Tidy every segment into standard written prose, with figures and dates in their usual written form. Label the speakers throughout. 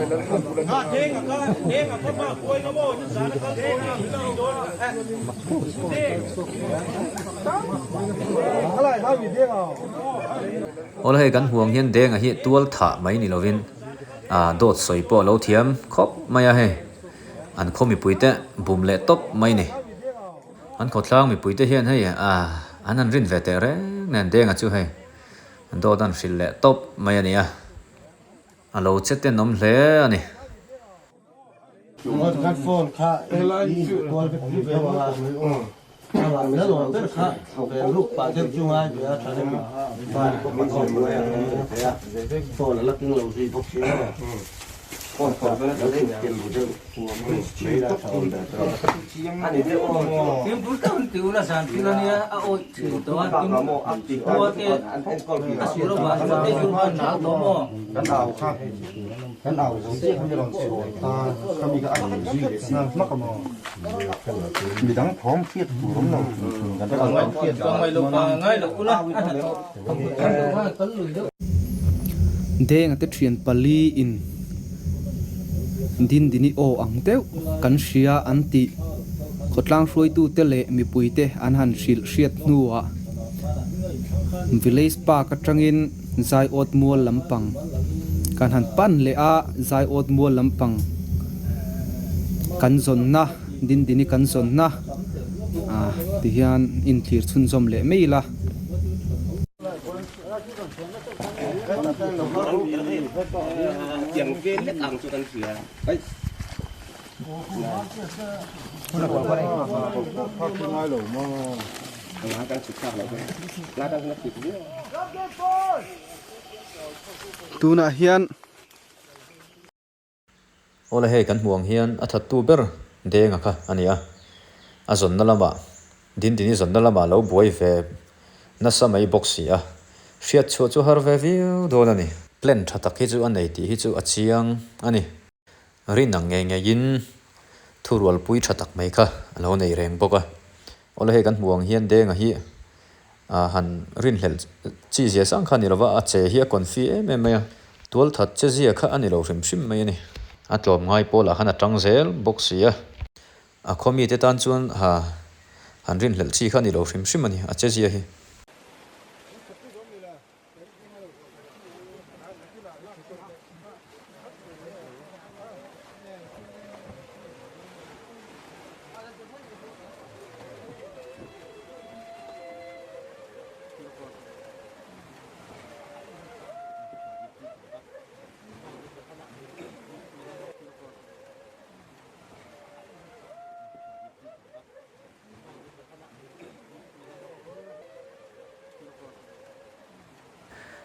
Speaker 1: Awle hei kan hmuh ang hian Denga hi tual thah mai ni lovin ah dawt sawi pawh a lo thiam khawp mai a hei an khaw mipui te bum leh tawp mai ni. An khawtlang mipui te hian hei ah an han rin ve teh reng nen Denga chu hei dawt an hrilh leh tawp mai a ni a. A lo che tenawm hle a ni.
Speaker 2: Denga te thian pali in Dindini aw ang deuh kan hria an tih khawtlang hruaitute leh mipuite an han hrilh hriat hnuah Village Park atangin Zaiawt mual lampang kan han pan leh a, Zaiawt mual lampang kan zawnna Dindini kan zawnna ah tihian inthlir chhunzawm leh mai ila. Tunah hian.
Speaker 1: Awle hei kan hmuh ang hian a thattu ber Denga kha a ni a, a zawnna lamah Dindini zawnna lamah lo buai ve nasa mai bawk si a, hriat chhuah chu har ve viau dawn a ni. Plan tha tak hi chu a nei tih hi chu a chiang a ni. Rin ang ngei ngeiin thurualpui tha tak mai kha a lo nei reng bawk a. Awle hei kan hmuh ang hian Denga hi han rinhlelh chi zia sang kha a ni lo va, a che hi a confi em em mai a, tualthat che zia kha a ni lo hrim hrim mai a ni. A tlawm ngai pawlah khan a tang zel bawk si a, a khaw mite tan chuan ha han rinhlelh chi kha a ni lo hrim hrim a ni, a che zia hi.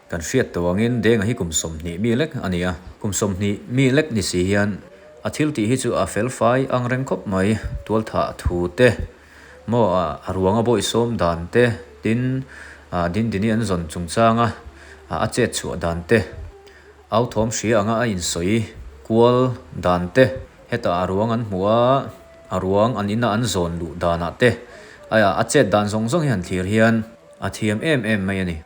Speaker 1: Kan hriat tawh angin Denga hi kum 20 mi lek a ni a, kum 20 mi lek ni si hian a thil tih hi chu a fel fai ang reng khawp mai, tualthah thu te maw a ruanga bawihsawm dan te tin Dindini an zawn chungchanga a chet chhuah dan te, Authawm hria anga a insawi kual dan te, hetah a ruang an hmuh a, a ruang an ina an zawn luh danah te, a chet dan zawng zawng hi han thlir hian a thiam em em mai a ni.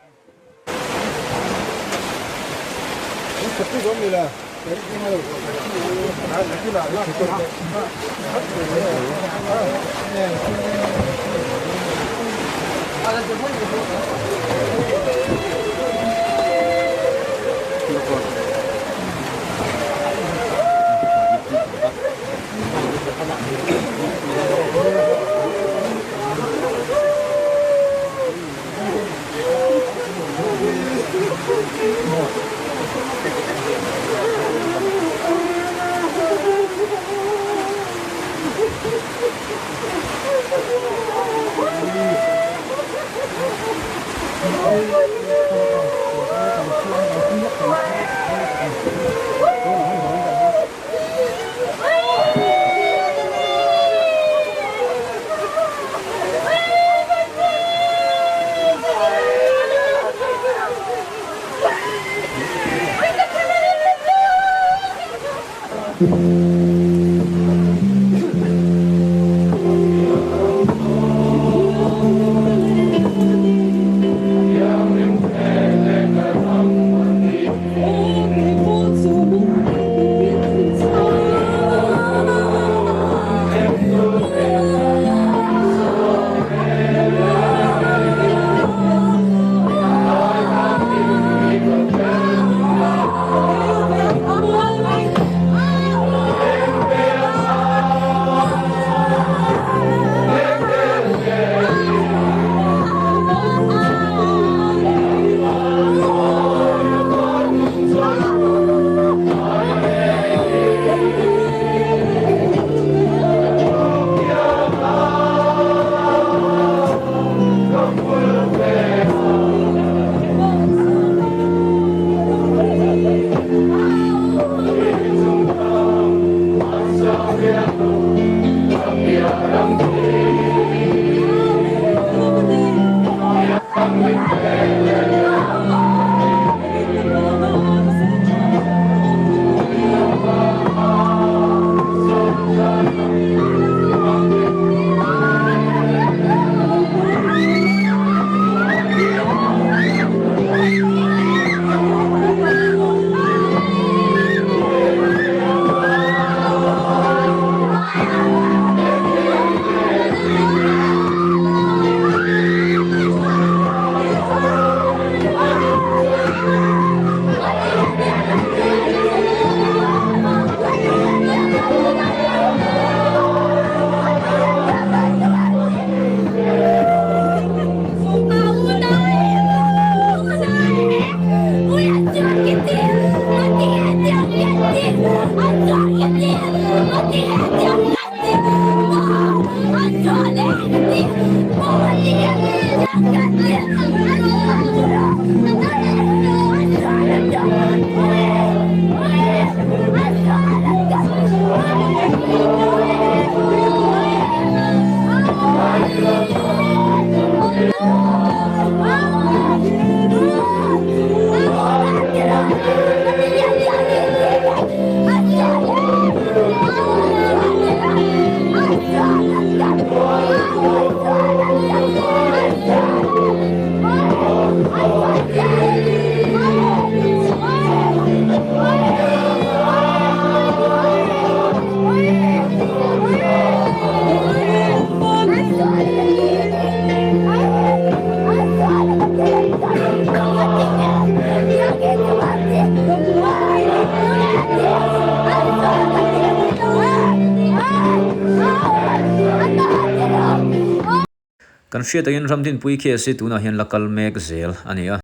Speaker 1: Kan hriat angin Ramdinpui case hi tunah hian la kal mek zel a ni a.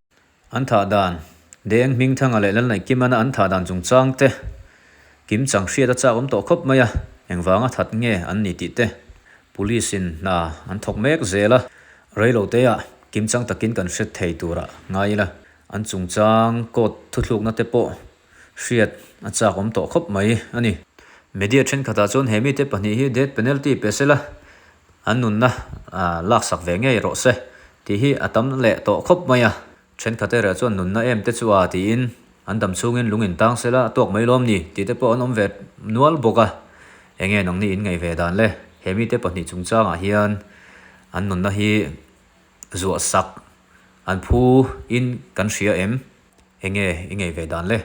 Speaker 1: An thah dan, Deng Hmingthanga leh Lalnaihkimana an thah dan chungchang te kim chang hriat a chak awm tawh khawp mai a, engvanga that nge an ni tih te Police in hna an thawk mek zel a, reilote ah kimchang takin kan hre thei turah ngai ila, an chungchang court thuthlukna te pawh hriat a chak awm tawh khawp mai a ni. Media thenkhatah chuan he mite pahnih hi death penalty pe sela an nunna laksak ve ngei rawh se tih hi a tam leh tawh khawp mai a. Thenkhat erawh chuan nunna em te chu a tiin an dam chhungin lung in tang sela a tuak mai lawm ni tih te pawh an awm ve nual bawk a. Enge nangni in ngaih ve dan le? He mite pahnih chungchangah hian an nunna hi zuah sak an phu in kan hria em? Enge i ngaih ve dan le?